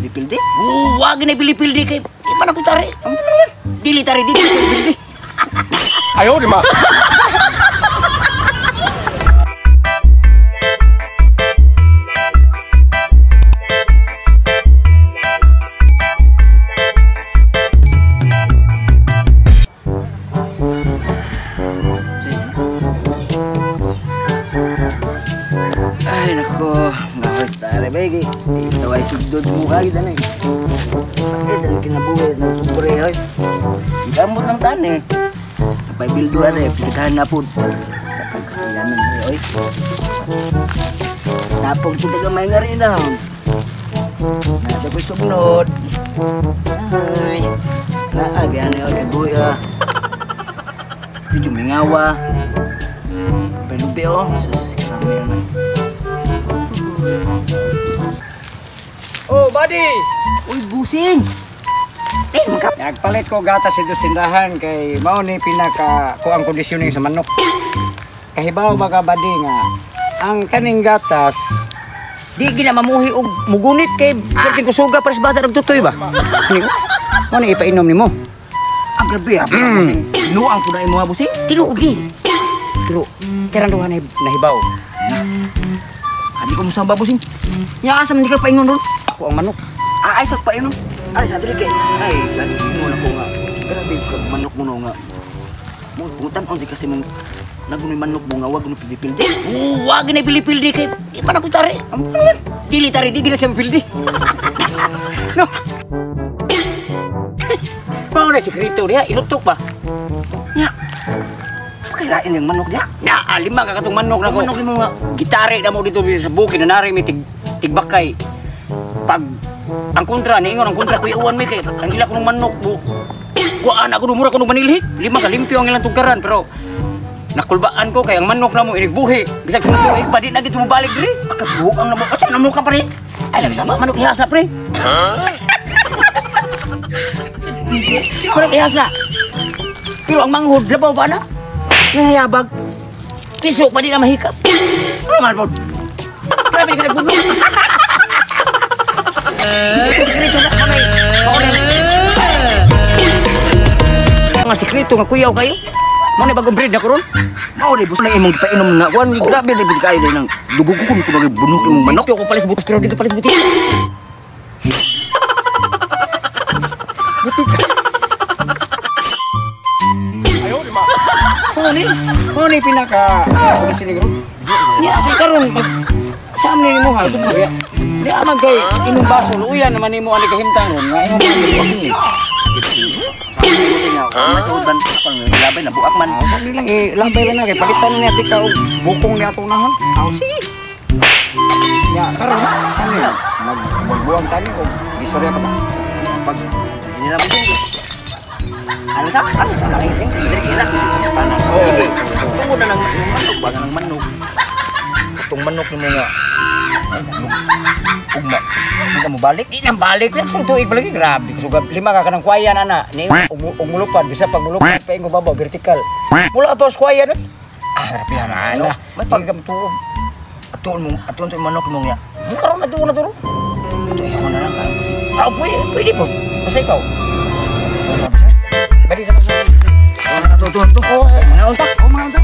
pildi-pildi. Wag na pili-pildi kay di pa na ko tari. Dili tari dito sa pildi. Ayaw di ma. Ay nako, mahal tare begi. Ito ay sugdod mo ka kita na. Sakit ang kinabuhi ng tubre hoy. Gamot lang tani. Napay bildo are, pinaghan na po. Kailangan oy. Napog sa tagamay nga rin na. Nada ko sugnod. Ay. Naa biyan oy buhi ah. Medyo mingawa. Pelubi oh, sus kasama yan. Oh, buddy! Uy, busing! Eh, magkap... Nagpalit ko gatas ito tindahan kay mao ni pinaka kuang conditioning sa manok. Kahibaw ba ka, buddy, nga ang kaning gatas di gina mamuhi og mugunit kay perting kusuga pares bata nagtutoy ba? Mao ni ipainom nimo. Ang grabe ha, busing. Binuang ko na imo ha, busing. Tinuod ni. Pero karang duha nahibaw. Adi ko musamba, busing. Nya asa man di ka paingon ron? Ako ang manok. Ay, sa painom. Ay, sa dili kay. Ay, gani mo na ko nga. Grabe ka manok mo no nga. Mo puntan on di kasi mong nagunoy manok mo nga wag no pili-pildi. Wag na pili-pildi kay di pa na ko tari. Dili tari di gina siya mapildi. No. Mao na sikreto diha, ilutok ba? Nya. Pakilain yung manok diha. Na, lima ka katong manok na ko. Manok nimo nga. Gitari na mo dito sa bukid na nari may tigbakay. Pag ang kontra, niingon ang kontra, kuya uwan may kay ang ila ko ng manok bu. Kuan ako mura ko nung manilhi. Lima ka limpyo ang ilang tugkaran pero nakulbaan ko kay ang manok na mo inigbuhi. Bisag sa tuig pa di na gid mobalik diri. Akabuhok ang namo. Asa namo ka pare? Ay, lang sama manok ihasa pre. Manok ihasa. Pero ang manghod labaw ba na? Ngayabag. Piso pa di na mahikap. Ano man pod? Grabe ka nagbuno. Sikreto na kamay. Mga sikreto nga kuyaw kayo. Mo na bagong breed na karon. Mao di bus na imong gipainom nga kuan. Grabe di kayo nang dugugukon ko nang bunok imong manok. Dito ko palis butas pero dito palis buti. Buti ka. Ayaw di ma. Mao ni pinaka conditioning ron. Nya sa karon mag sa amni nimo ha sumod ya. Di amag kay imong baso luuyan naman nimo ani kahimtang ron nga imong baso. Sa mo sa inyo, may saud ban pang labay na buak man. Sa lang labay lang na kay palitan ni ati ka og bukong ni atong unahan. Aw sige. Ya karon sa ni magbuang tani og istorya pa ta. Pag ini lang mo. Ano sa lang iting diri kila tanan. Sige. Tungod na lang manok ba nang manok. Katong manok nimo nga. Ugma. Di na mo balik? Di na balik. Sa tuig pa lagi. Grabe. Kusugab. Lima ka kanang kwayan, ana. Ni ug mulupad. Bisa pag mulupad, paingo babaw, vertical. Mula pa sa kwayan, eh. Ah, grabe yan. Ano? May pag tuog. Atuon mo, atuon to yung manok mo nga. Karon na tuon na turo. Ato, ihaw na lang. Ah, pwede po. Basta ikaw. Bali sa pasok. Atuon, atuon, atuon. Oh, Mga unta. Oh, mga unta.